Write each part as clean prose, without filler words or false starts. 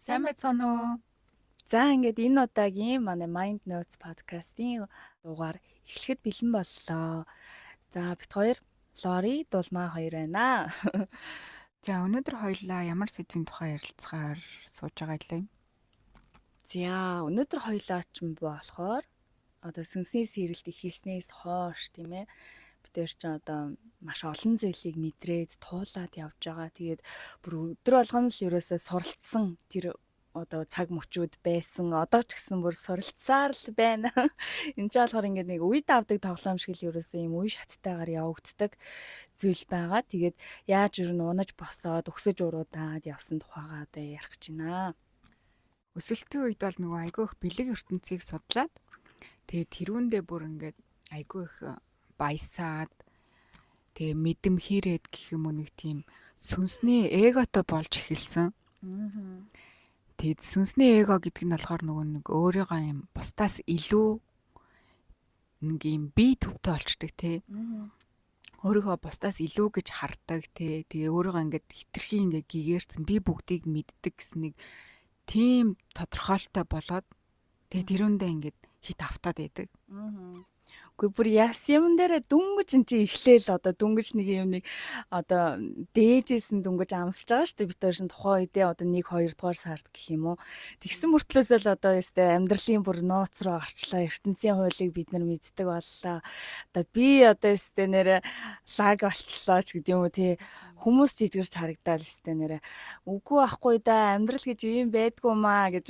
Сайн байцгаана уу? За, ингээд энэ удаагийн манай Mind Notes podcast-ийн дугаар эхлэхэд бэлэн боллоо. За, бид хоёр, Лори, Дулмаа хоёр байна. За, өнөөдөр хоёулаа ямар сэдвийн тухай ярилцахаар сууж байгаа илээ? За, өнөөдөр хоёулаа ч болохоор одоо сүнсний сэрэлт эхэлснээс хойш, тийм ээ, бид хоёр ч одоо маш олон зүйлийг мэдрээд туулаад явж байгаа. Тэгээд бүр өдөр болгоно л ерөөсөө суралцсан тэр одоо цаг мөчүүд байсан. Одоо ч гэсэн бүр суралцсаар л байна. Энэ ч болохоор ингээд нэг үе давдаг тоглоом шиг л ерөөсөө юм үе шаттайгаар явагддаг зүйл байгаа. Тэгээд яаж ер нь унаж босоод, өсөж уруудаад явсан тухайгаа одоо ярих гэж байна. Өсөлтийн үед бол нөгөө айгүй их бэлэг ертөнцийг судлаад, тэгээд тэрүүндээ бүр ингээд айгүй их баясаад, тэгээ мэдэмхийрээд гэх юм уу, нэг тийм сүнсний эготой болж эхэлсэн. Тэгээд сүнсний эго гэдэг нь болохоор нөгөө нэг өөрийгөө юм бусдаас илүү нэг юм бие төвтэй олчдаг, тий. Өөрийгөө бусдаас илүү гэж хардаг, тий. Тэгээ өөрийгөө ингээд хитрхи ингээд гэгээрсэн, би бүгдийг мэддэг гэсэн нэг тийм тодорхойлолтой болоод, тэгээ тэрүүндээ ингээд хит автаад байдаг. Үгүй, бүр яс юм дээрээ дүнгэж эн чи эхлээл одоо дүнгэж нэг юм нэг одоо дээжээс нь дүнгэж амсаж байгаа шүү дээ. Бид хоёр шин тухайн үедээ одоо 1 2 дугаар сард гэх юм уу. Тэгсэн мөртлөөсөө л одоо өстэй амьдралын бүр нууц руу гарчлаа. Ертөнцийн хуулийг бид нар мэддэг боллоо. Одоо би одоо өстэй нэрэ лаг болчлоо ч гэдэг юм уу, тий, хүмүүс жижигэрч харагдаал өстэй нэрэ үгүй ахгүй да, амьдрал гэж юм байдгүй маа гэж.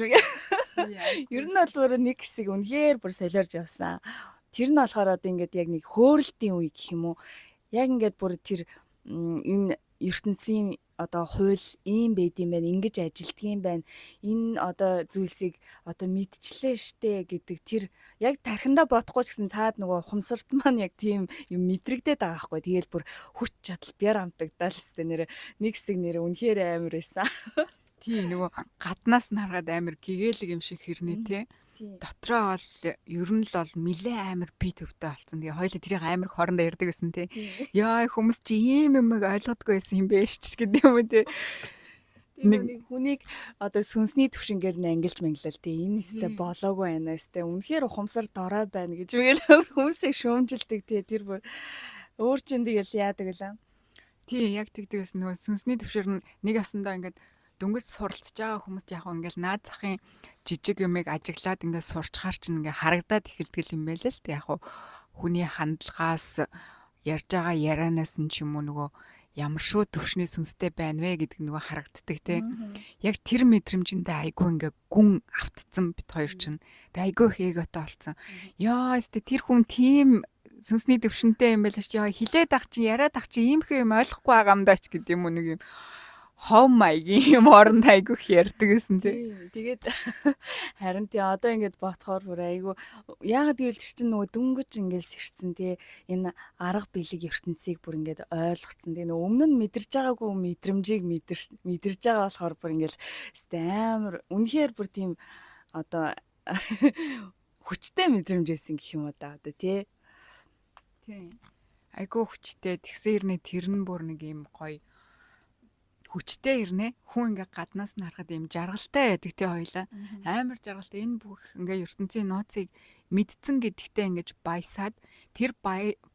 Ер нь бол бүр нэг хэсэг үнэхээр бүр солиорж явсан. Тэр нь болохоор одоо ингээд яг нэг хөөрөлтийн үе гэх юм уу. Яг ингээд бүр тэр энэ ертөнцийн одоо хууль ийм байд юм байна, ингэж ажилтдаг юм байна. Энэ одоо зүйлсийг одоо мэдчлээ штэ гэдэг тэр яг тархиндаа бодохгүй ч гэсэн цаад нөгөө ухамсарт маань яг тийм юм мэдрэгдээд байгаа байхгүй. Тэгээл бүр хүч чадал бяр амтагдаал штэ нэрэ нэг хэсэг нэрэ үнэхээр амар байсан. Тий, нөгөө гаднаас нь харахад амар гэгээлэг юм шиг хэрнээ, тий. Дотроо бол ер нь л бол нилээ амар бие төвтэй болсон. Тэгээ хоёулаа тэрийг амар хоорондоо ярьдаг гэсэн, тий. Яа, хүмүүс чи ийм юмыг ойлгодгүй байсан юм бэ ч гэдэг юм уу, тий. Нэг хүнийг одоо сүнсний төвшингээр нь ангилж мэнглэл, тий, энэ өстэй болоогүй байна, өстэй үнэхээр ухамсар дорой байна гэж мэгэл хүмүүсийг шүүмжилдэг, тий, тэр бүр өөр чин тэгэл яадаг лээ. Тий, яг тэгдэг гэсэн. Нөгөө сүнсний төвшөр нь нэг ясандаа ингээд дөнгөж суралцж байгаа хүмүүст яг ингээл наад захын жижиг юмыг ажиглаад ингээд сурчхаар чинь ингээ харагдаад эхэлдэг юм байл л яг хүний хандлагаас, ярьж байгаа ярианаас нь ч юм уу, нөгөө ямар шүү төвшний сүнстэй байна вэ гэдэг нөгөө харагддаг, те. Яг тэр мэдрэмжэндээ айгүй ингээ гүн автцсан бит хоёр чинь. Тэгээ айгүй их эготой болсон. Яа, өстө тэр хүн тийм сүнсний төвшөнтэй юм байл ч яа, хилээд ах чинь, яриад ах чинь иймхүү юм ойлгохгүй байгаа юм даа ч гэдэг юм уу, нэг юм хов маягийн юм оронд айгүйх ярьдаг гэсэн, тий. Тэгээд харин тий, одоо ингэж ботхоор бүр айгүй, яагаад гэвэл тэр чинь нөгөө дөнгөж ингээд сэрцэн, тий, энэ арга билэг ертөнцийг бүр ингээд ойлгоцсон. Тий, нөгөө өмнө нь мэдэрч байгаагүй мэдрэмжийг мэдэрч байгаа болохоор бүр ингээд өстэй амар үнэхээр бүр тийм одоо хүчтэй мэдрэмж байсан гэх юм уу да одоо, тий. Тий. Айгүй хүчтэй. Тэгсэн хэрнээ тэр нь бүр нэг юм гоё хүчтэй ирнэ. Хүн ингээ гаднаас нь харахад юм жаргалтай байдаг, тий, хоёлаа. Амар жаргалтай, энэ бүх ингээ ертөнцийн нууцыг мэдсэн гэдэгтээ ингэж баясаад, тэр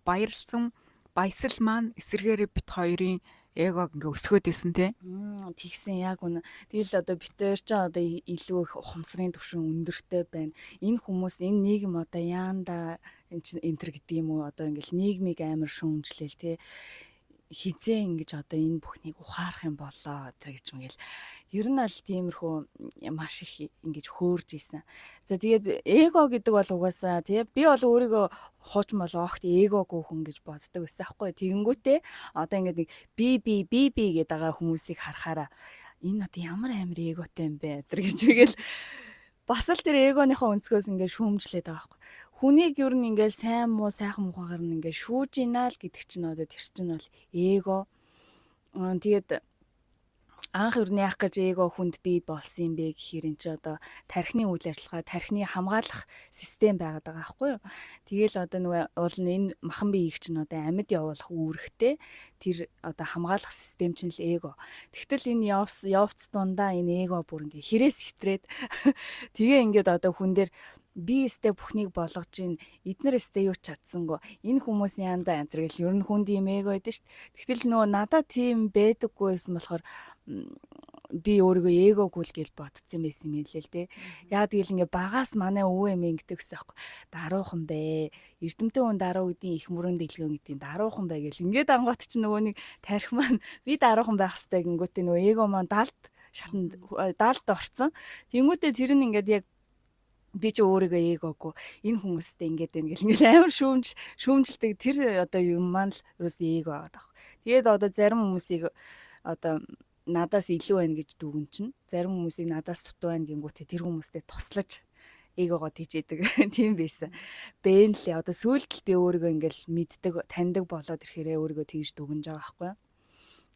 баярлсан баясал маань эсэргээрээ бит хоёрын эгог ингээ өсгөөд исэн, тий. Тэгсэн, яг үнэ. Тэгэл одоо бит хоёр ч одоо илүү их ухамсарын түвшин өндөртэй байна. Энэ хүмүүс, энэ нийгэм одоо яанда эн чинь энтер гэдэг юм уу, одоо ингээл нийгмийг амар шүүмжлээл, тий, хизээ ингэж одоо энэ бүхнийг ухаарах юм болоо тэр гэж мэгэл ер нь аль тиймэрхүү маш их ингэж хөөрж исэн. За, тэгээд эго гэдэг бол угаасаа, тий, би бол өөрийгөө хуучин бол огт эгогүй хүн гэж боддог байсан аахгүй. Тэгэнгүүтээ одоо ингээд нэг би би би би гэдэг байгаа хүмүүсийг харахаараа энэ одоо ямар амар эготой юм бэ тэр гэж мэгэл бас л тэр эгоныхоо өнцгөөс ингээд шүүмжлээд байгаа байхгүй. Хүнийг ер нь ингээд сайн муу, сайхан муухайгаар нь ингээд шүүж ийна л гэдэг чинь одоо тэр чинь бол эго. Тэгээд Анх ер нь яах гэж эго хүнд бий болсон юм бэ гэхээр эн чи одоо тархины үйл ажиллагаа, тархины хамгаалах систем байгаад байгаа байхгүй юу. Тэгээл одоо нөгөө уул нь энэ махан биеийг чинь одоо амьд явуулах үүрэгтэй тэр одоо хамгаалах систем чинь л эго. Тэгтэл энэ явц дундаа энэ эго бүр ингээ хэрэгс хэтрээд тэгээ ингээд одоо хүн дээр би өстэй бүхнийг болгож ийн, эднэр өстэй юу ч чадсангүй, энэ хүмүүс яандаа энэ гэл ер нь хүнд юм эго байдаг шүү дээ. Тэгтэл нөгөө надад тийм байдаггүй байсан болохоор би өөрийгөө эгогүй л гэж бодсон байсан юм лээ л дээ. Яг тэгэл ингээ багаас манай өвөө эмээ ингэдэг гэсэн аахгүй. Даруухан бэ. Эрдэмтэн хүн даруу гэдгийн их мөрөн дэлгэн гэдгийн даруухан бай гэл. Ингээд ангуут чинь нөгөө нэг тарих маань би даруухан байх хэвээр гингүүтээ нөгөө эго маань далд шатанд далд орцсон. Тэнгүүтээ тэр нь ингээд яг би ч өөрийгөө эгогүй энэ хүмүүстэй ингээд байна гэл ингээл амар шүүмжилдэг тэр одоо юм маань л ерөөс эго байгаа таах. Тэгээд одоо зарим хүмүүсийг одоо надаас илүү байна гэж дүгэн чинь зарим хүмүүсийг надаас дутуу байна гингүүтээ тэр хүмүүстэй туслаж эгогоо тийжээдэг тийм байсан. Бэн лээ. Одоо сүүлд л би өөрийгөө ингээл мэддэг, таньдаг болоод ирэхээрээ өөрийгөө тэгж дүгнж байгаа байхгүй юу?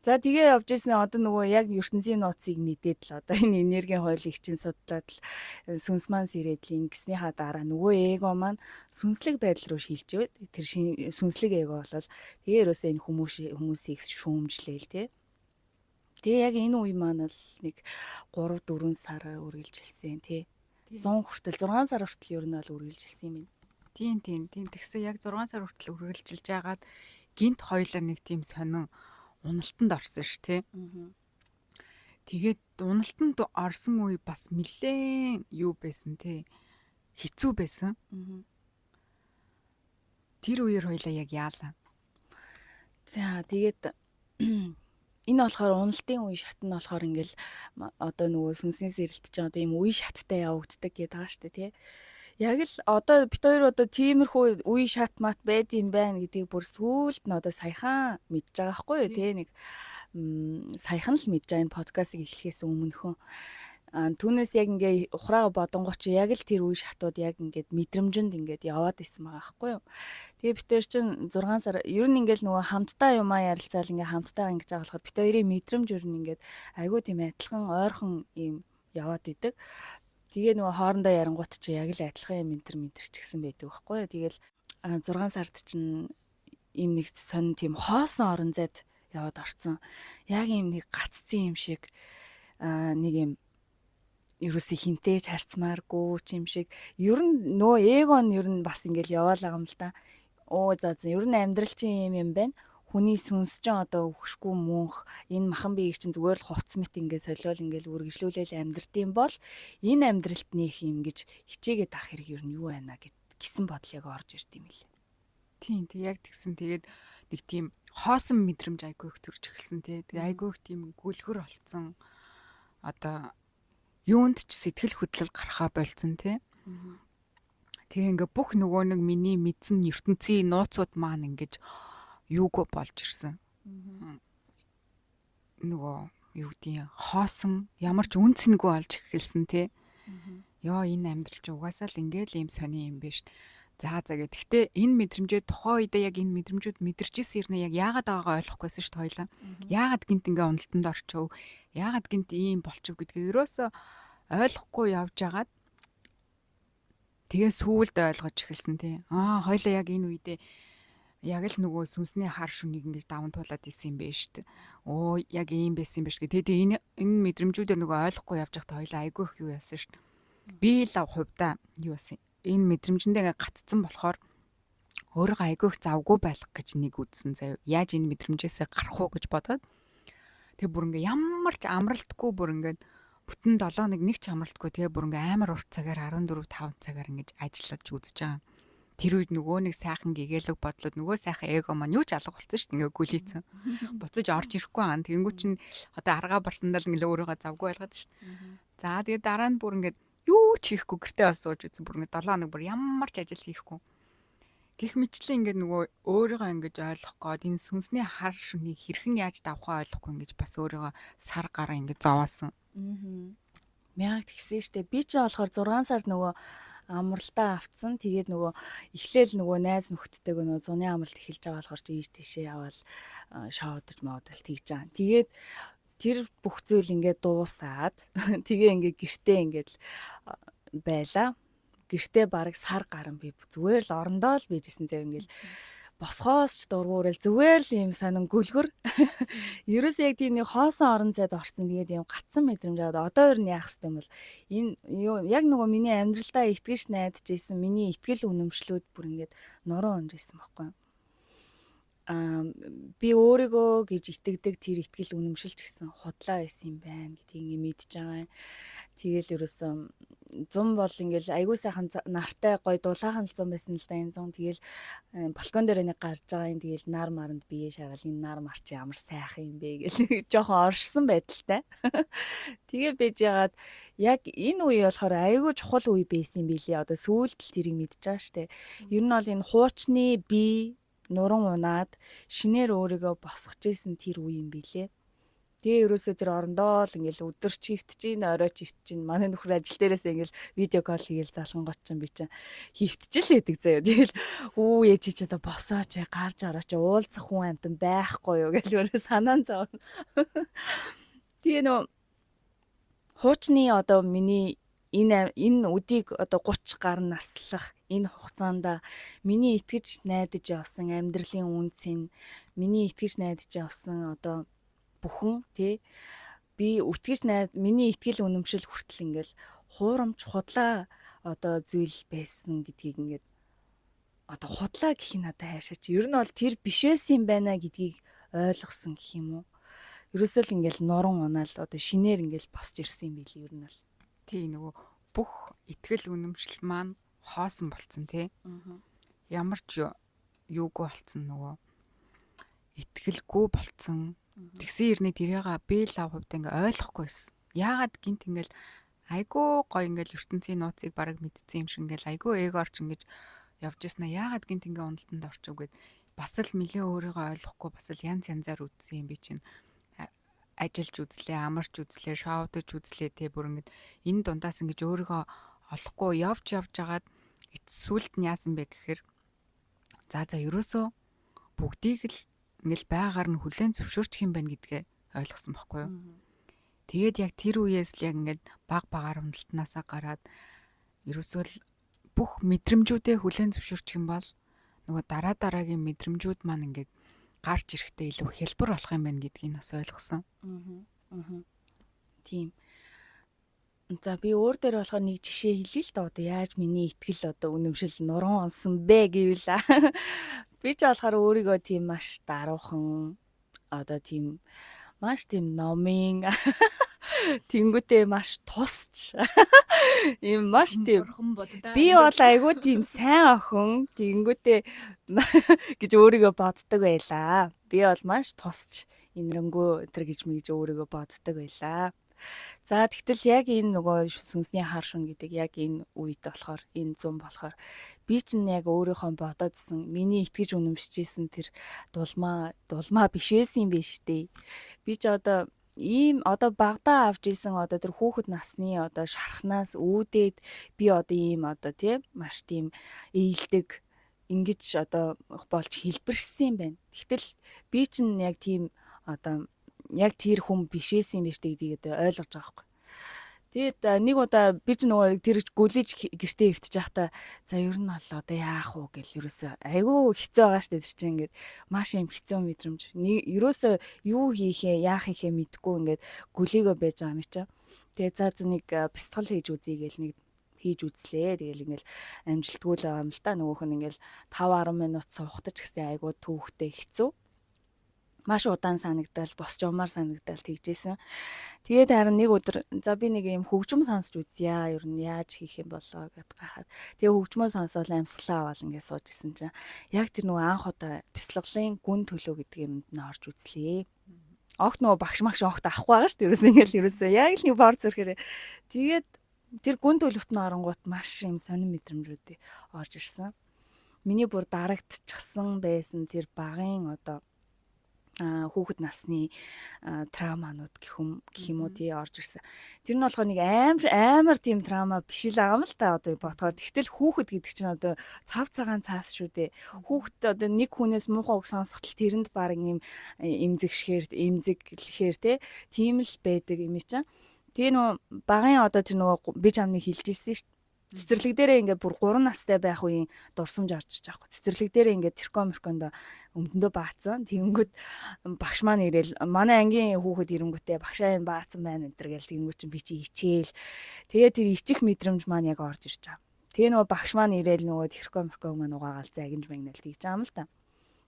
За тэгээ явж ирсэн одоо нөгөө яг ертөнцийн нууцыг мэдээд л одоо энэ энергийн хуулийг чинь судлаад л сүнс маань сэрээд л ингэснийхаа дараа нөгөө эго маань сүнслэг байдал руу шилжээд тэр сүнслэг эго болол тэгээ ерөөсөө энэ хүмүүсийг шүүмжлээл тий. Тэгээ яг энэ үе маань л нэг 3 4 сар үргэлжилсэн тий. 100 хүртэл 6 сар хүртэл ер нь бол үргэлжилсэн юм байна. Тийм тийм тийм тэгсэн яг 6 сар хүртэл үргэлжилж байгаад гинт хоёлаа нэг тийм сонин уналтанд орсон ш тий. Тэгээд уналтанд орсон үе бас нэлээд юу байсан тий. Хэцүү байсан. Тэр үеэр хоёлаа яг яалаа. За тэгээд энэ болохоор уналтын үе шат нь болохоор ингээл одоо нөгөө сүнсний сэрэлт чинь одоо ийм үе шаттай явагддаг гэдэг байгаа шүү дээ тий. Яг л одоо бит хоёр одоо тиймэрхүү үе шат мат байд юм байна гэдгийг бүр сүүлд нь одоо саяхан мэдж байгаа байхгүй юу тий, нэг саяхан л мэдж байгаа энэ подкастыг эхлэхээс өмнөхөн. Түүнээс яг ингээ ухраага бодонгоо чи яг л тэр үе шатууд яг ингээд мэдрэмжинд ингээд яваад исэн байгаа байхгүй юу. Тэгээ бид тэр чин 6 сар ер нь ингээл нөгөө хамтдаа юмаа ярилцаал ингээ хамтдаа ингэж байгаа болохоор бит хоёрын мэдрэмж ер нь ингээд айгүй тийм адилхан ойрхон юм яваад идэг. Тэгээ нөгөө хоорондоо ярангуут чи яг л адилхан юм энтер мэдэрч гисэн байдаг байхгүй юу. Тэгэл 6 сард чинь ийм нэг сонин тийм хоосон орон зайд яваад орцсон. Яг ийм нэг гаццсан юм шиг нэг юм ерөөсөө хинтээж харцмааргүй ч юм шиг. Ер нь нөө эго нь ер нь бас ингээл яваал байгаа юм л да. Оо за за ер нь амьдрал чинь юм юм байна. Хүний сүнс чинь одоо өгшгүй мөнх энэ махан биеийг чинь зүгээр л хувцс мэт ингээд солиол ингээд үргэлжлүүлээл амьдртiin бол энэ амьдралд нөх юм гэж хичээгээд ах хэрэг ер нь юу байна гэсэн бодол яг орж ирд юм лээ. Тийм тий яг тэгсэн. Тэгээд нэг тийм хоосон мэдрэмж айгүй их төрж эхэлсэн тий. Тэгээ айгүй их тийм гүлгэр болцсон. Одоо юунд ч сэтгэл хөдлөл гарахаа болцсон тий. Тэгээ ингээ бүх нөгөө нэг миний мэдсэн ертөнцийн нууцуд маань ингэж юугүй болж ирсэн. Нөгөө юу гэдгийг хоосон ямар ч үн цэнгүй болж эхэлсэн тий. Йоо энэ амьдрал чи угаасаа л ингээл ийм сони юм биш. За за гэ. Гэхдээ энэ мэдрэмжээ тухайн үедээ яг энэ мэдрэмжүүд мэдэрч ирсэн ирнэ яг яагаад байгаагаа ойлгохгүйсэн шүү дээ хоёлаа. Яагаад гинт ингээ уналтанд орчив? Яагаад гинт ийм болчих гэдгийг ерөөсөө ойлгохгүй явж агаад тэгээ сүүлд ойлгож эхэлсэн тий. Аа хоёлаа яг энэ үедээ яг л нөгөө сүнсний хар шүнийг ингэж даван туулаад исэн юм байна шүү дээ. Оо яг ийм байсан юм байна шүү дээ. Тэгээ энэ мэдрэмжүүдээ нөгөө ойлгохгүй явж байхдаа хоёлаа айгүй их юу яасан шүү дээ. Би л хувьдаа юу яасан. Энэ мэдрэмжэндээ ингээ гаццсан болохоор өөрийгөө айгүй их завгүй байх гэж нэг үзсэн заяа. Яаж энэ мэдрэмжээсээ гарах уу гэж бодоод тэгээ бүр ингээ ямар ч амралтгүй бүр ингээ бүтэн 7 хоног нэг ч амралтгүй тэгээ бүр ингээ амар урт цагаар 14 5 цагаар ингэж ажиллаж үзэж байгаа. Тэр үед нөгөө нэг сайхан гэгээлэг бодлоод нөгөө сайхан эго маань юу ч алга болсон шүү дээ ингээ гүлийцэн. Буцаж орж ирэхгүй аа. Тэгэнгүүт чинь одоо аргаа барсандаа л ингээ өөрийгөө завгүй байлгаад шүү дээ. За тэгээ дараа нь бүр ингээ юу ч хийхгүй гэртээ бас сууж үзсэн. Бүр ингээ 7 хоног бүр ямар ч ажил хийхгүй. Гэх мэтлэн ингээд нөгөө өөрийгөө ингэж ойлгох гээд энэ сүнсний хар шүнийг хэрхэн яаж давхаа ойлгохгүй ингэж бас өөрийгөө сар гараа ингэж зовоосон. Яг тэгсэн штэ. Би ч болохоор 6 сард нөгөө амралтаа авцсан. Тэгээд нөгөө эхлээл нөгөө найз нөхдөдтэйгээ нөгөө зуны амралт эхэлж байгаа болохоор чи ийш тийшээ яваал шоудаж модал тэгж байгаа. Тэгээд Тэр бүх зүйл ингээд дуусаад тэгээ ингээд гэртээ ингээд байла. Гэртээ бараг сар гарan би зүгээр л орондоо л байжсэн зэ ингээд босхоос ч дургуурэл зүгээр л юм сонин гүлгэр. Ерөөсөө яг тийм нэг хоосон орон зайд орсон, тэгээд юм гатсан мэдрэмж аваад одоо ер нь яах хэвтэй юм бол энэ юу яг нөгөө миний амьдралдаа итгэж найдаж исэн миний итгэл үнэмшлүүд бүр ингээд нуруу унж исэн байхгүй юу. Би өөрийгөө гэж итгэдэг тэр итгэл үнэмшил ч гэсэн худлаа байсан юм байна гэдгийг ингээ мэдж байгаа юм. Тэгэл ерөөсөө зун бол ингээл айгүй сайхан нартай гой дулаахан л зун байсан л да энэ зун. Тэгэл балкон дээр нэг гарч байгаа юм. Тэгэл нар маранд бие шагаал энэ нар мар чи ямар сайхан юм бэ гэл жоохон оршсон байдалтай. Тэгээ бэж ягаад яг энэ үе болохоор айгүй чухал үе байсан юм билий. Одоо сүүлд л тэрийг мэдж байгаа штэ. Ер нь бол энэ хуучны бие нуран унаад шинээр өөрийгөө босгож исэн тэр үе юм билээ. Тэгээ ерөөсөө тэр орондоо л ингээл өдөр чи хөвтөж ийн, орой чи хөвтөж ийн. Манай нөхөр ажил дээрээс ингээл видео кол хийгээл залгангот чинь би чинь хөвтөж л байдаг заяа. Тэгэл үү ээж чи одоо босооч, гарч орооч, уулзах хүн амтан байхгүй юу гэл өөрөө санаан зовно. Тэгээ нөө хуучны одоо миний энэ үдийг одоо 30 гаруй наслах энэ хугацаанд миний итгэж найдаж явсан амьдралын үнц нь, миний итгэж найдаж явсан одоо бүхэн тий би үтгэж найд миний итгэл үнэмшил хүртэл ингээл хуурамч худлаа одоо зүйл байсан гэдгийг ингээд одоо худлаа гэх нь надад хайшаач. Ер нь бол тэр биш байсан юм байна гэдгийг ойлгосон гэх юм уу. Ерөөсөө л ингээл нуран унаал одоо шинээр ингээл босч ирсэн юм билий ер нь бол. Тий, нөгөө бүх итгэл үнэмшил маань хоосон болцсон тий. Ямар ч юугүй болцсон, нөгөө итгэлгүй болцсон. Тэгсэн хэрнээ тэрийга би л хувьд ингээ ойлгохгүй байсан. Яагаад гинт ингээл айгүй гоё ингээл ертөнцийн нууцыг бараг мэдсэн юм шиг ингээл айгүй эгорч ингэж явж яснаа яагаад гинт ингээ уналтанд орчив гэд бас л нэлээ өөрийгөө ойлгохгүй бас л янз янзаар үзсэн юм би чинь. Ажиллаж үзлээ, амарч үзлээ, шоудаж үзлээ те, бүр ингээд энэ дундаас ингэж өөрийгөө олохгүй явж явж хагаад эцэс сүлд нь яасан бэ гэхээр за ерөөсөө бүгдийг л ингээл байгаар нь хүлээн зөвшөөрчих юм байна гэдгээ ойлгосон байхгүй юу. Тэгээд яг тэр үеэс л яг ингээд баг багаар уналтнаасаа гараад ерөөсөө л бүх мэдрэмжүүдээ хүлээн зөвшөөрчих юм бол нөгөө дараа дараагийн мэдрэмжүүд маань ингээд гарч ирэхдээ илүү хялбар болох юм байна гэдгийг бас ойлгосон. Тийм. За би өөр дээр болохоор нэг жишээ хэлье л да, одоо яаж миний итгэл одоо үнэмшил нуран онсон бэ гэвэл би ч болохоор өөрийгөө тийм маш даруухан, одоо тийм маш тийм номын тэнгүүтээ маш тусч ийм маш тийм би бол айгүй тийм сайн охин тэнгүүтээ гэж өөрийгөө боддог байлаа. Би бол маш тусч инэрэнгүү өтер гэж мэгж өөрийгөө боддог байлаа. За тэгтэл яг энэ нөгөө сүнсний хар шун гэдэг яг энэ үед болохоор энэ зун болохоор би чинь яг өөрийнхөө бодоодсэн миний итгэж үнэмшижсэн тэр дулмаа дулмаа биш байсан юм биш дээ. Би ч одоо ийм одоо багадаа авч исэн одоо тэр хүүхэд насны одоо шархнаас үүдээд би одоо ийм одоо тий маш тийм ээлдэг ингэж одоо болж хэлбэршсэн юм байна. Тэгтэл би чинь яг тийм одоо яг тэр хүн биш байсан юм биш гэдгийг одоо ойлгож байгаа байхгүй. Тэгээд нэг удаа би ч нөгөө тэр гүлиж гэртээ өвтөж байхдаа за ер нь бол одоо яах вэ гэл ерөөсөө айгүй хэцүү байгаа штэ, тэр чинь ингээд маш юм хэцүү мэдрэмж. Ерөөсөө юу хийхээ яах хийхээ мэдэхгүй ингээд гүлийгөө байж байгаа юм чи. Тэгээд за нэг бясалгал хийж үзье гэл нэг хийж үзлээ. Тэгэл ингээл амжилтгүй л байгаа юм л та. Нөгөөх нь ингээл 5 10 минут сувхтаж гэсэн айгүй түүхтэй хэцүү, маш удаан санагдал, босч явмаар санагдал тэгжсэн. Тэгээд харин нэг өдөр за би нэг юм хөгжим сонсч үзье. Ер нь яаж хийх юм болоо гэд гахаад. Тэгээ хөгжмөө сонсоод амьсгалаа аваад ингээд сууж исэн чинь яг тэр нөгөө анх удаа бясалгалын гүн төлөө гэдэг юмд нь орж үзлээ. Огт нөгөө багш магш огт авахгүй байгаа шүү дээ. Ерөөсөө ингээл ерөөсөө яг л нэг бор зүрхээр. Тэгээд тэр гүн төлөвт нь оронгууд маш юм сонин мэдрэмжүүд орж ирсэн. Миний бүр дарагдчихсан байсан тэр багын одоо Хүүхэд насны травманууд гэх юм уу тий орж ирсэн. Тэр нь болохоор нэг амар амар тийм траума биш л байгаа юм л та одоо бодохоор. Тэгтэл хүүхэд гэдэг чинь одоо цав цагаан цаас шүү дээ. Хүүхэд одоо нэг хүнээс муухай үг сонсоход тэрэнд баг юм эмзэгшгээр эмзэглэхээр тий тийм л байдаг юм чинь. Тэгээ нөө багын одоо тэр нөгөө би чамныг хэлж ирсэн шүү дээ. Цэцэрлэг дээрээ ингээд бүр 3 настай байх үеийн дурсамж орж иж байгаа хгүй. Цэцэрлэг дээрээ ингээд тэрко мөрконд өмдөндөө баацсан. Тэнгүүд багш маань ирээл манай ангийн хүүхэд ирэнгүүтээ багшаа энэ баацсан байна энэ төр гээл тэнгүүд чинь би чи ичээл. Тэгээ тэр ичих мэдрэмж маань яг орж ирж байгаа. Тэгээ нөгөө багш маань ирээл нөгөө тэрко мөрког маань угаагаал загинж магнал тэгж байгаа юм л та.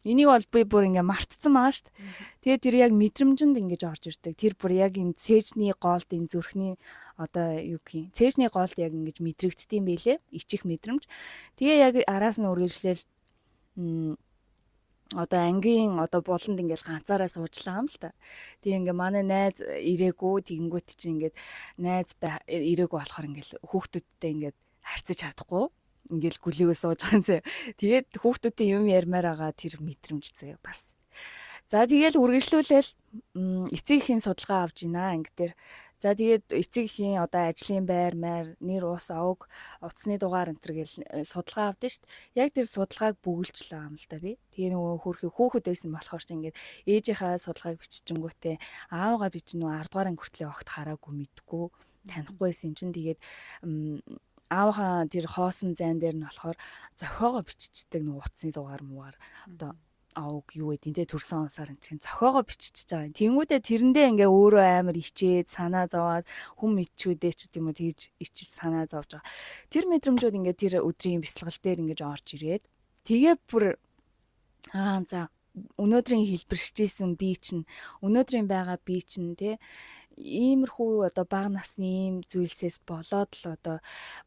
Энийг бол би бүр ингээ мартцсан байгаа шүү дээ. Тэгээ тэр яг мэдрэмжэнд ингэж орж ирдэг. Тэр бүр яг энэ цээжний гоолд энэ зүрхний одоо юу гэх юм. Цээжний гоолд яг ингэж мэдрэгддэм байлээ. Ичих мэдрэмж. Тэгээ яг араас нь үргэлжлээл одоо ангийн одоо буланд ингээл ганцаараа суучлаа юм л та. Тэгээ ингээ манай найз ирээгүй тэгэнгүүт чинь ингээд найз ирээгүй болохоор ингээл хүүхдүүдтэй ингээд харьцаж чадахгүй ингээл гүлийгөө сууж байгаа юм зэ. Тэгээд хүүхдүүдийн юм ярмаар байгаа тэр мэдрэмж зэ бас. За тэгээл үргэлжлүүлээл эцэг эхийн судалгаа авч ийна анги дээр. За тэгээд эцэг эхийн одоо ажлын байр, майр, нэр ус, овг, утасны дугаар энэ төр гэл судалгаа авдаг шүү дээ. Яг тэр судалгааг бөглөжлөө юм л да би. Тэгээ нөгөө хөрхи хүүхэд байсан болохоор ч ингээд ээжийнхаа судалгааг биччихэнгүүтээ аавгаа би чинь нөгөө 10 дугаар анги хүртлээ огт хараагүй мэдгүй танихгүй байсан юм чинь тэгээд аавынхаа тэр хоосон зайн дээр нь болохоор зохиогоо биччихдэг нөгөө утасны дугаар муугаар одоо овг юу гэдэг те төрсөн онсоор энэ чинь зохиогоо биччихэж байгаа юм. Тэнгүүдээ тэрэндээ ингээ өөрөө амар ичээд санаа зовоод хүн мэдчүүдээ ч гэдэм үү тэгж ичиж санаа зовж байгаа. Тэр мэдрэмжүүд ингээ тэр өдрийн бясалгал дээр ингэж орж ирээд тэгээ бүр аа за өнөөдрийн хэлбэршижсэн би чинь өнөөдрийн байгаа би чинь те иймэрхүү одоо бага насны ийм зүйлсээс болоод л одоо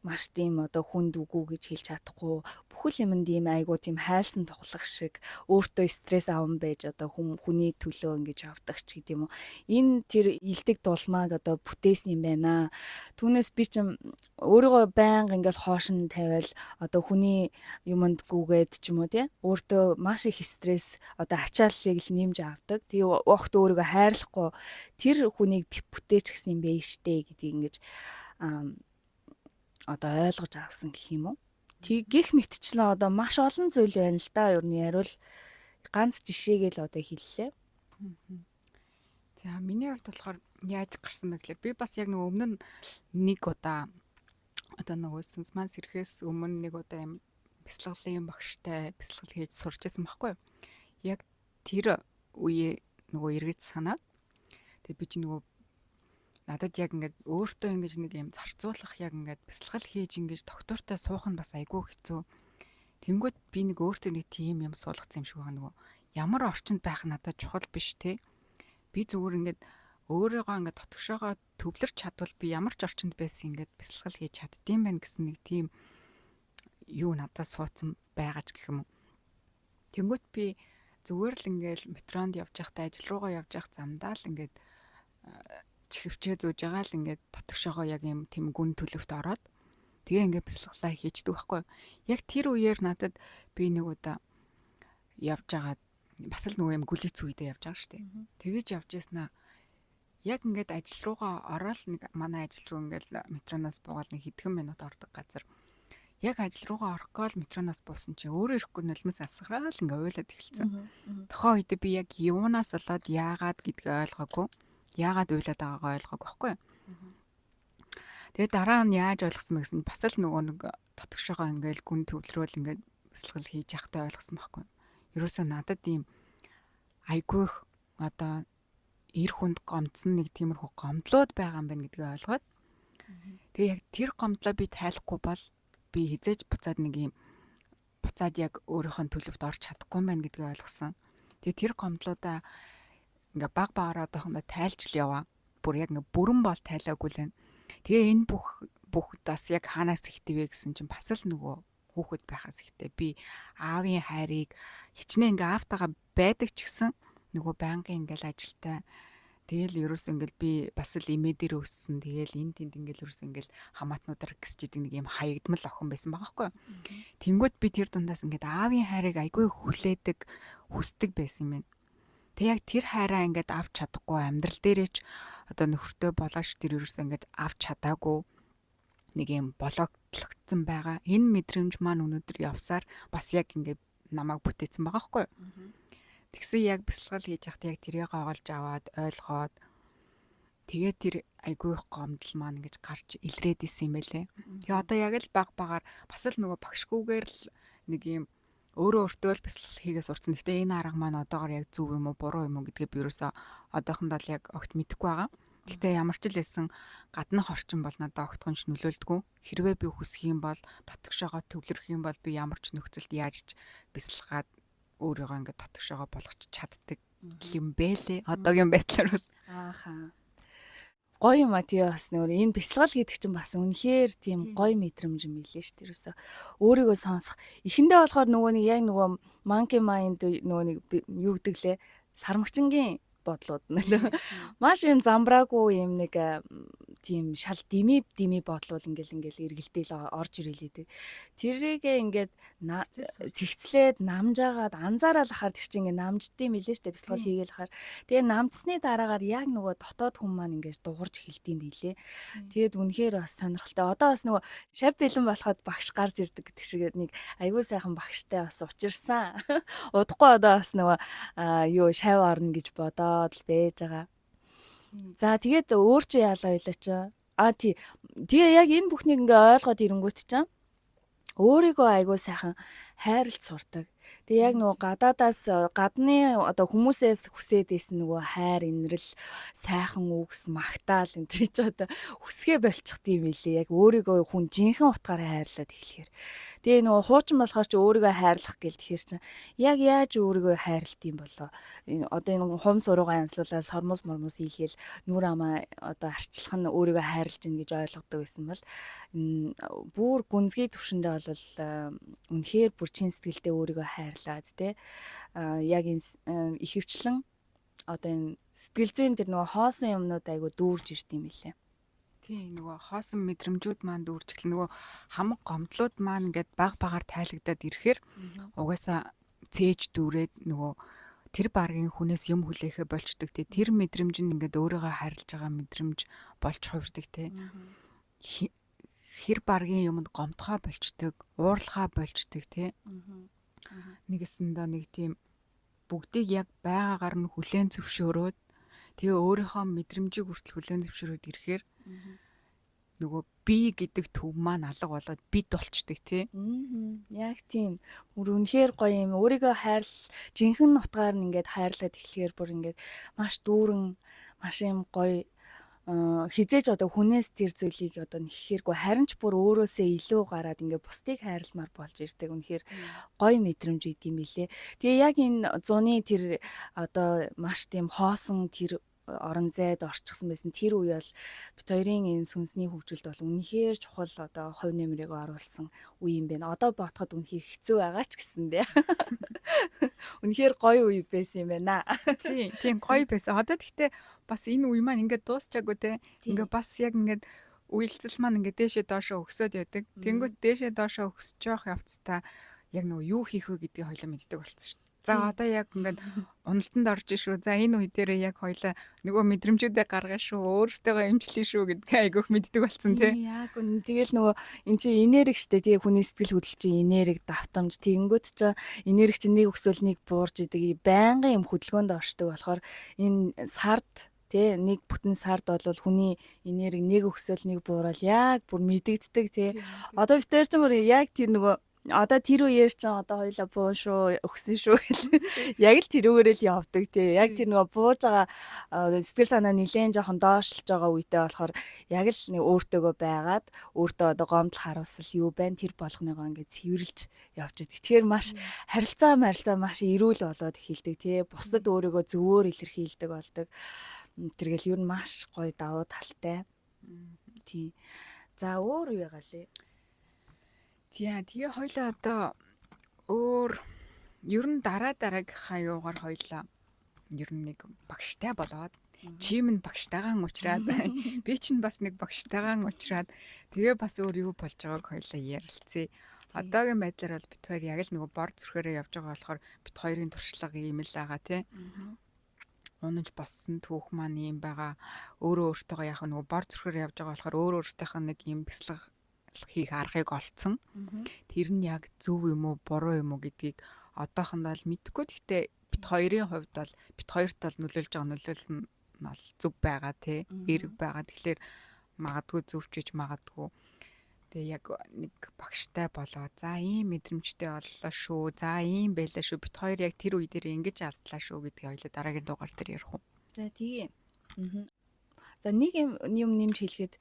маш тийм одоо хүнд үгүй гэж хэлж чадахгүй бүхэл юмд ийм айгуу тийм хайлсан тухлах шиг өөртөө стресс аван байж одоо хүн хүний төлөө ингэж явдаг ч гэдэм үү. Энэ тэр илдэг дулмааг одоо бүтээсэн юм байна. Түүнээс би чим өөрийгөө байнга ингээл хоошин тавиал одоо хүний юмд гүгээд ч юм уу тий өөртөө маш их стресс одоо ачааллыг л нэмж авдаг. Тэгээ огт өөрийгөө хайрлахгүй тэр хүнийг бүтээч гэсэн юм бэ штэ гэдгийг ингэж одоо ойлгож авсан гэх юм уу. Тэгэх мэтчлэн одоо маш олон зүйл байна л да. Ер нь яриул ганц жишээг л одоо хэллээ. За миний хувьд болохоор яаж гарсан бэ гэхлээр би бас яг нэг өмнө нь нэг удаа одоо нөгөө сүнс маань сэрхээс өмнө нэг удаа юм бясалгалын багштай бясалгал хийж сурч байсан байхгүй юу. Яг тэр үеэ нөгөө эргэж санаад тэгээ би чи нөгөө надад яг ингээд өөртөө ингэж нэг юм зарцуулах яг ингээд бясалгал хийж ингэж доктортой суух нь бас айгүй хэцүү. Тэнгүүд би нэг өөртөө нэг тийм юм суулгацсан юм шиг байгаа нөгөө ямар орчинд байх надад чухал биш те. Би зүгээр ингээд өөрийгөө ингээд дотгошоогоо төвлөрч чадвал би ямар ч орчинд байсан ингээд бясалгал хийж чаддсан байх гэсэн нэг тийм юу надад суудсан байгаа ч гэх юм уу. Тэнгүүт би зүгээр л ингээд метронд явж байхдаа ажил руугаа явж явах замдаа л ингээд чихвчээ зүүж байгаа л ингээд дотгошоогоо яг юм тийм гүн төлөвт ороод тэгээ ингээд бясалгалаа хийждэг байхгүй. Яг тэр үеэр надад би нэг удаа явж байгаа бас л нөгөө юм гүлийц үедээ явж байгаа шүү дээ. Тэгэж явж яснаа яг ингээд ажил руугаа ороод нэг манай ажил руу ингээд метроноос буугаад нэг хэдхэн минут ордог газар яг ажил руугаа орох гол метроноос буусан чинь өөрөө ирэхгүй нулимс алсгараа л ингээ уйлаад эхэлсэн. Тохоо үедээ би яг юунаас болоод яагаад гэдгийг ойлгоогүй. Яагаад уйлаад байгаагаа ойлгоогүй байхгүй юу? Тэгээд дараа нь яаж ойлгосон бэ гэсэн бас л нөгөө нэг дотгошоогоо ингээл гүн төвлөрөөл ингээд бясалгал хийж явахдаа ойлгосон байхгүй юу? Ерөөсөө надад ийм айгүй их одоо эр хүнд гомдсон нэг тиймэрхүү гомдлууд байгаа юм байна гэдгийг ойлгоод тэгээ яг тэр гомдлоо би тайлахгүй бол би хизээж буцаад нэг юм буцаад яг өөрийнхөө төлөвт орч чадахгүй юм байна гэдгийг ойлгосон. Тэгээ тэр гомдлуудаа ингээ баг багаараа одоохондоо тайлж л яваа. Бүр яг ингээ бүрэн бол тайлаагүй л байна. Тэгээ энэ бүх бүх бас яг хаанаас ихтэвэ гэсэн чинь бас л нөгөө хүүхэд байхаас ихтэй. Би аавын хайрыг хичнээн ингээ аавтайгаа байдаг ч гэсэн нөгөө байнгын ингээл ажилтай. Тэгэл ерөөс ингээл би бас л имээ дээр өссөн. Тэгэл энэ тэнд ингээл ерөөс ингээл хамаатнуудаар гисч идэг нэг юм хаягдмал охин байсан байгаа хгүй. Тэнгүүт би тэр дундаас ингээд аавын хайрыг айгүй хүлээдэг, хүсдэг байсан юм байна. Тэг яг тэр хайраа ингээд авч чадахгүй амьдрал дээрээ ч одоо нөхөртөө болооч тэр ерөөсөө ингээд авч чадаагүй нэг юм бологдлогдсон байгаа. Энэ мэдрэмж маань өнөөдөр явсаар бас яг ингээд намайг бүтээсэн байгаа хгүй юу. Тэгсэн яг бясалгал хийж байхад яг тэрийг олж аваад ойлгоод тэгээд тэр айгүй их гомдол маань ингэж гарч илрээд исэн юм байлээ. Тэгээ одоо яг л баг багаар бас л нөгөө багшгүйгээр л нэг юм өөрөө өөртөө л бясалгал хийгээ сурцсан. Гэтэ энэ арга маань одоогор яг зөв юм уу буруу юм уу гэдгээ би ерөөсөө одоохондоо л яг огт мэдэхгүй байгаа. Гэтэ ямар ч л байсан гаднах орчин бол надад огтхонч нөлөөлдгөө. Хэрвээ би хүсэх юм бол дотгошоогоо төвлөрөх юм бол би ямар ч нөхцөлд яаж ч бясалгаад өөрийгөө ингээд дотгошоогоо болгож чаддаг юм бэлээ. Одоогийн байдлаар бол ааха гоё юм а тий бас нөр энэ бясалгал гэдэг чинь бас үнэхээр тийм гоё мэдрэмж юм билээ шүү дээ. Ерөөсө өөрийгөө сонсох. Эхэндээ болохоор нөгөө нэг яг нөгөө monkey mind нөгөө нэг юу гэдэг лээ сармагчингийн бодлууд нөлөө. Маш юм замбраагүй юм нэг тийм шал дими дими бодлол ингээл ингээл эргэлдээл орж ирээлээ. Тэрийгээ ингээд цэгцлээд намжаагаад анзаараад ахаар тэр чинь ингээд намждсан мэлээ штэ бясалгал хийгээл ахаар. Тэгээ намдсны дараагаар яг нөгөө дотоод хүн маань ингээд дуурж эхэлдэм билээ. Тэгээд үнэхээр бас сонирхолтой. Одоо бас нөгөө шав бэлэн болоход багш гарч ирдэг гэдэг шиг нэг айгүй сайхан багштай бас учирсан. Удахгүй одоо бас нөгөө юу шав орно гэж бодоод л байж байгаа. За тэгээд өөр чи яалаа ойлаа чи. А тий. Тэгээ яг энэ бүхнийг ингээ ойлгоод ирэнгүүт чинь өөрийгөө айгүй сайхан хайрлж сурдаг. Тэгээ яг нөгөө гадаадаас гадны одоо хүмүүсээс хүсээд исэн нөгөө хайр, инрэл, сайхан үгс, магтаал энэ төр чи одоо хүсгээ болчих тийм билээ. Яг өөрийгөө хүн жинхэнэ утгаараа хайрлаад эхлэхээр. Тэгээ нөгөө хуучин болохоор чи өөрийгөө хайрлах гэл тэгэхээр чи яг яаж өөрийгөө хайрлт юм болоо. Энэ одоо энэ хум суруугаа янзлуулаад сормуус мормуус хийлгээл нүур амаа одоо арчлах нь өөрийгөө хайрлж гин гэж ойлгодог байсан бол бүр гүнзгий төвшөндөө бол үнэхээр бүр чин сэтгэлдээ өөрийгөө хайрлаад те яг энэ ихэвчлэн одоо энэ сэтгэл зүйн тэр нөгөө хоосон юмнууд айгу дүүрж ирд юм билээ. Тийм нөгөө хоосон мэдрэмжүүд маань дүүрж эхэлнэ. Нөгөө хамаг гомдлууд маань ингээд баг багаар тайлагдаад ирэхээр угаасаа цээж дүүрээд нөгөө тэр баргийн хүнээс юм хүлээхэ болчдөг те. Тэр мэдрэмж нь ингээд өөрийгөө хайрлаж байгаа мэдрэмж болж хувирдаг те. Хэр баргийн юмд гомдхоо болчдөг, уурлахаа болчдөг те. Нэгэсэндээ нэг тийм бүгдийг яг байгаагаар нь хүлээн зөвшөөрөөд тэгээ өөрийнхөө мэдрэмжийг хүртэл хүлээн зөвшөөрөөд ирэхээр нөгөө би гэдэг төв маань алга болоод бид болчдөг тий. Яг тийм. Бүр үнэхээр гоё юм. Өөрийгөө хайрл жинхэнэ утгаар нь ингээд хайрлаад эхлэхээр бүр ингээд маш дүүрэн маш юм гоё хизээж одоо хүнээс тэр зүйлийг одоо нэхэхэргүй харин ч бүр өөрөөсөө илүү гараад ингээ бусдыг хайрламар болж ирдэг. Үнэхээр гоё мэдрэмж идэм билээ. Тэгээ яг энэ зуны тэр одоо маш тийм хоосон тэр орон зайд орчихсон байсан тэр үе бол бит хоёрын энэ сүнсний хөгжилд бол үнэхээр чухал одоо хувь нэмрийг оруулсан үе юм байна. Одоо бодоход үнэхээр хэцүү байгаа ч гэсэн дээ. Үнэхээр гоё үе байсан юм байна. Тийм, тийм гоё байсан. Одоо тэгтээ бас энэ үе маань ингээд дуусчаагүй те. Ингээд бас яг ингээд үеилцэл маань ингээд дээшээ доошоо өксөд яадаг. Тэнгүүт дээшээ доошоо өксөж явах явцдаа яг нөгөө юу хийх вэ гэдгийг хоёлаа мэддэг болцсон шүү. За одоо яг ингээд уналтанд орж шүү. За энэ үе дээрээ яг хоёлаа нөгөө мэдрэмжүүдээ гаргана шүү. Өөрсдөө эмчлэе шүү гэдгээ айгүйх мэддэг болсон тий. Яг үнэ. Тэгэл нөгөө эн чинь энерги штэ. Тэгээ хүний сэтгэл хөдлөл чинь энерги давтамж. Тэгэнгүүт чинь энерги чинь нэг өсөөл нэг буурж идэг. Байнгын юм хөдөлгөөнд оршдог болохоор энэ сард тэ нэг бүтэн сард бол хүний энерги нэг өсөөл нэг буурал яг бүр мэдэгддэг тий. Одоо бид тэр чинь бүр яг тэр нөгөө одоо тэр үеэр чинь одоо хоёлаа буун шүү өгсөн шүү гэл яг л тэрүүгээрээ л явдаг тий. Яг тэр нөгөө бууж байгаа сэтгэл санаа нилээн жоохон доошлж байгаа үедээ болохоор яг л нэг өөртөөгөө байгаад өөртөө одоо гомдол харуулсал юу байна тэр болгоныгоо ингээд цэвэрлж явж идэг. Тэгэхээр маш харилцаа марилцаа маш эрүүл болоод эхэлдэг тий. Бусдад өөрийгөө зөвөөр илэрхийлдэг болдог. Тэргээл ер нь маш гоё давуу талтай. Тий. За өөр юу ягаалээ? Тийм тэгээ хоёлаа одоо өөр ер нь дараа дараагийнхаа юугаар хоёлаа ер нь нэг багштай болоод чим нь багштайгаан уучраад би чинь бас нэг багштайгаан уучраад тэгээ бас өөр юу болж байгааг хоёлаа ярилцъя. Одоогийн байдлаар бол бит хоёр яг л нөгөө бор зүрхээрээ явж байгаа болохоор бит хоёрын туршлага ийм л байгаа тий. Унаж боссон түүх маань юм байгаа. Өөрөө өөртөөгөө яг нөгөө бор зүрхээр явж байгаа болохоор өөрөө өөртөөхөө нэг юм бясалгал хийх аргыг олцсон. Тэр нь яг зөв юм уу, буруу юм уу гэдгийг одоохондоо л мэдэхгүй. Гэхдээ бит хоёрын хувьд бол бит хоёрт бол нөлөөлж байгаа нөлөөлөл нь бол зөв байгаа тий. Эерэг байгаа. Тэгэхээр магадгүй зөвчөж магадгүй. Тэгээ яг нэг багштай болоо. За ийм мэдрэмжтэй боллоо шүү. За ийм байлаа шүү. Бит хоёр яг тэр үе дээр ингэж алдлаа шүү гэдгийг хоёлаа дараагийн дугаар дээр ярих уу. За тэгээ. За нэг юм юм нэмж хэлэхэд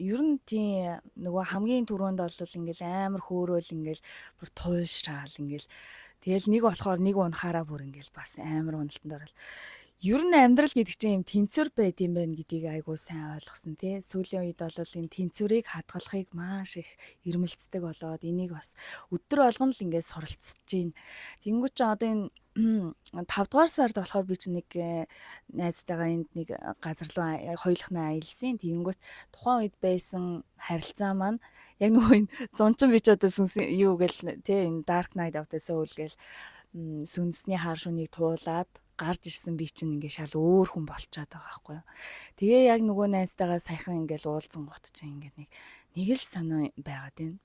ер нь тийм нөгөө хамгийн түрүүнд бол ингээл амар хөөрөөл ингээл бүр туйлшраал ингээл тэгэл нэг болохоор нэг унахаараа бүр ингээл бас амар уналтанд орол. Ер нь амьдрал гэдэг чинь юм тэнцвэр байд юм байна гэдгийг айгуу сайн ойлгосон тий. Сүүлийн үед бол энэ тэнцвэрийг хадгалахыг маш их эрмэлздэг болоод энийг бас өдөр болгон л ингээд суралцж байна. Тэнгүүт чи одоо энэ 5 дугаар сард болохоор би чинь нэг найзтайгаа энд нэг газар руу хоёулахнаа аялсан. Тэнгүүт тухайн үед байсан харилцаа маань яг нөгөө энэ зунчин би ч одоо сүнс юу гэл тий энэ Dark Night of the Soul гэл сүнсний хар шүнийг туулаад гарч ирсэн би чинь ингээ шал өөр хүн болчоод байгаа байхгүй юу. Тэгээ яг нөгөө найзтайгаа саяхан ингээл уулзсан гут чинь ингээ нэг нэг л сонио байгаад байна.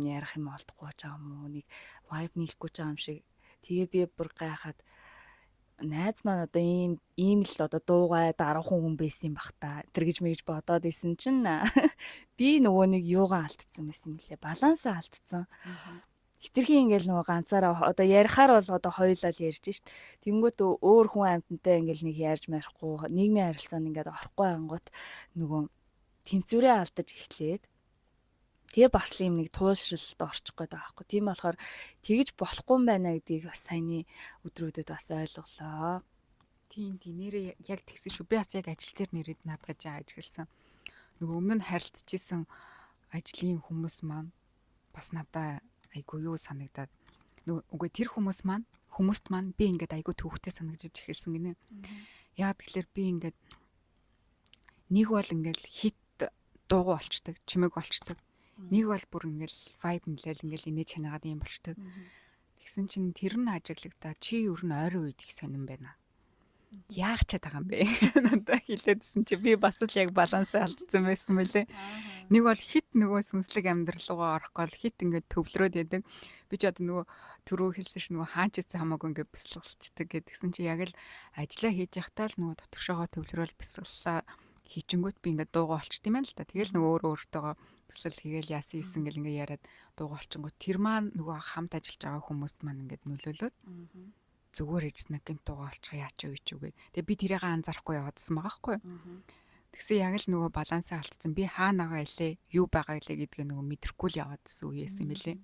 Ярих юм олдохгүй ч байгаа юм уу, нэг vibe нийлэхгүй ч байгаа юм шиг. Тэгээ би бүр гайхаад найз маань одоо ийм ийм л одоо дуугай даруухан хүн байсан юм бах та тэр гэж мэгж бодоод исэн чинь би нөгөө нэг юугаа алдсан байсан мөлий, балансаа алдсан. Хитрхи ингээл нөгөө ганцаараа одоо ярихаар бол одоо хоёулаа л ярьж шít. Тэнгүүт өөр хүн амьтантай ингээл нэг ярьж марихгүй, нийгмийн харилцаанд ингээд орохгүй ангууд нөгөө тэнцвэрээ алдаж эхлээд тэгээ бас л юм нэг туйлшралд орчих гээд байгаа байхгүй. Тийм болохоор тэгж болохгүй юм байна гэдгийг бас саяны өдрүүдэд бас ойлголоо. Тийм тийм, нэрээ яг тэгсэн шүү. Би бас яг ажил дээр нэрэд наадгаж ажигласан. Нөгөө өмнө нь харилцаж исэн ажлын хүмүүс маань бас надаа айгу юу санагдаад нөгөө үгүй тэр хүмүүс маань хүмүүст маань би ингээд айгу төвхтэй санагдаж эхэлсэн гинэ. Яг тэгэхээр би ингээд нэг бол ингээд хит дуугу болчдөг, чимээг болчдөг. Нэг бол бүр ингээл vibe нэлээл ингээл инээж чанаагаад юм болчдөг. Тэгсэн чинь тэр нь ажиглагдаа чи ер нь ойрын үед их сонирн байна. Яах чад байгаа юм бэ? Надад хэлээдсэн чи би бас л яг балансаа алдсан байсан мөлий. Нэг бол хит нөгөө сүнслэг амьдрал руугаа орох гол хит ингээд төвлөрөөд яадаг. Би ч одоо нөгөө түрүү хэлсэн ш нөгөө хаач ийцэн хамаагүй ингээд бясалгалчдаг гэдгсэн чи яг л ажиллаа хийж явахдаа л нөгөө дотгошоогоо төвлөрөөл бясалгалаа хийчингүүт би ингээд дуугаа олчт юм байна л та. Тэгэл нөгөө өөрөө өөртөөгөө бясалгал хийгээл яасан ийсэн гэл ингээд яриад дуугаа олчингууд тэр маань нөгөө хамт ажиллаж байгаа хүмүүст маань ингээд нөлөөлөөд зүгээр ээжснэ гинт дуугаа олчих яач юу ч үгүй. Тэгээ би тэрийг анзаарахгүй яваадсан байгаа хгүй. Тэгсэн яг л нөгөө балансаа алдсан. Би хаанагаа илээ, юу байгаа илээ гэдгээ нөгөө мэдрэхгүй л яваадсан үеэс юм билээ.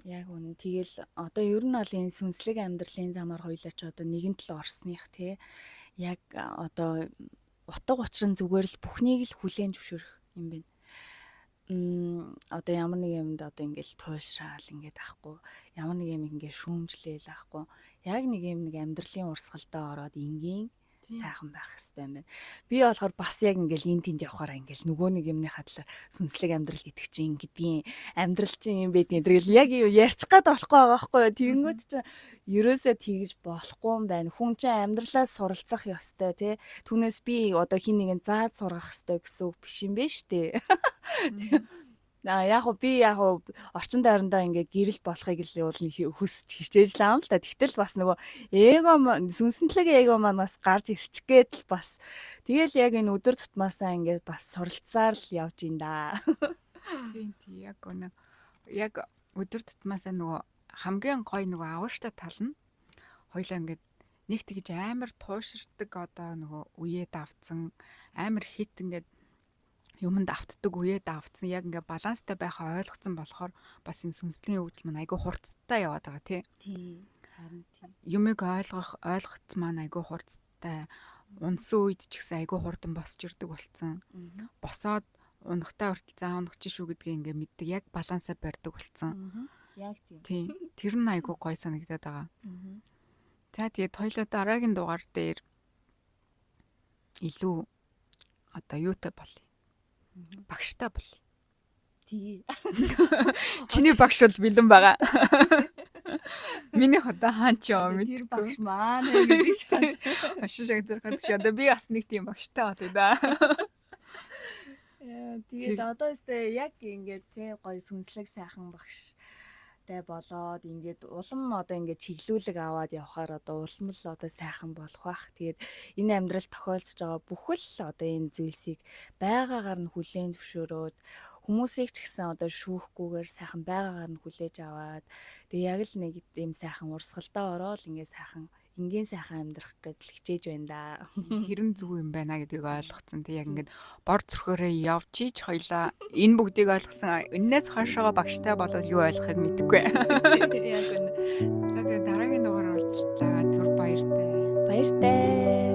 Яг үнэ. Тэгэл одоо ер нь бол энэ сүнслэг амьдралын замаар хоёлаа ч одоо нэгэн тал орсных те яг одоо утга учир нь зүгээр л бүхнийг л хүлээн зөвшөөрөх юм байна. Одоо ямар нэг юмд одоо ингээл туйлшраал ингээд ахгүй, ямар нэг юм ингээд шүүмжлээл ахгүй, яг нэг юм нэг амьдралын урсгалдаа ороод энгийн сайхан байх хэрэгтэй юм байна. Би болохоор бас яг ингээл эн тэнд явахаараа ингээл нөгөө нэг юмныхаа талаар сүнслэг амьдрал гэдэг чинь ингэдгийн амьдрал чинь юм байдгийн тэргээл яг ярьчих гад болохгүй байгаа байхгүй юу. Тэгэнгүүт чинь ерөөсөө тэгж болохгүй юм байна. Хүн чинь амьдралаа суралцах ёстой тий. Түүнээс би одоо хин нэгэн зааж сургах ёстой гэсэн үг биш юм бэ штэ. А яг би яг орчин тойрондоо ингээ гэрэл болохыг л уул нь хүсэж хичээж л аам л та. Тэгтэл бас нөгөө эго сүнсэнтлэг эго маань бас гарч ирчих гээд л бас тэгэл яг энэ өдөр тутмаасаа ингээ бас суралцаар л явж ин да. Тийм тийм, яг үнэ. Яг өдөр тутмаасаа нөгөө хамгийн гоё нөгөө авууштай тал нь хоёлаа ингээд нэг тэгж амар тууширдаг одоо нөгөө үеэ давцсан амар хит ингээд юмд автдаг үеэ давцсан яг ингээ баланстай байхаа ойлгоцсон болохоор бас энэ сүнслэгийн хөгжил маань айгүй хурцтай яваад байгаа тий. Тийм. Харин тийм. Юмыг ойлгох ойлгоц маань айгүй хурцтай. Унсан үед ч гэсэн айгүй хурдан босч ирдэг болцсон. Босоод унахтаа хүртэл заа унах чи шүү гэдгийг ингээ мэддэг. Яг балансаа барьдаг болцсон. Яг тийм. Тийм. Тэр нь айгүй гоё санагдаад байгаа. За тэгээд хоёлоо дараагийн дугаар дээр илүү одоо юутай болъё? Багштай болъё. Тий. Чиний багш бол бэлэн байгаа. Миний одоо хаан ч юм Тэр багш маань гэж шаа. Хошин шог дээр чи одоо би бас нэг тийм багштай болъё да. Тэгээд одоо өстэй яг ингээд те гоё сүнслэг сайхан багштай болоод ингээд улам одоо ингээд чиглүүлэг аваад явхаар одоо улам л одоо сайхан болох бах. Тэгээд энэ амьдрал тохиолдож байгаа бүхэл одоо энэ зүйлсийг байгаагаар нь хүлээн зөвшөөрөөд, хүмүүсийг ч гэсэн одоо шүүхгүйгээр сайхан байгаагаар нь хүлээж аваад, тэгээ яг л нэг ийм сайхан урсгалдаа ороод ингээд сайхан энгийн сайхан амьдрах гэж л хичээж байна да. Тэр нь зөв юм байна гэдгийг ойлгоцсон. Тэг яг ингээд бор зүрхөөрээ явж ич хоёлаа энэ бүгдийг ойлгосон. Эннээс хойшоогоо багштай болвол юу ойлгохыг мэдэхгүй. Яг үнэ. За, тэгээ дараагийн дугаараар уулзлаа. Түр баяртай. Баяртай.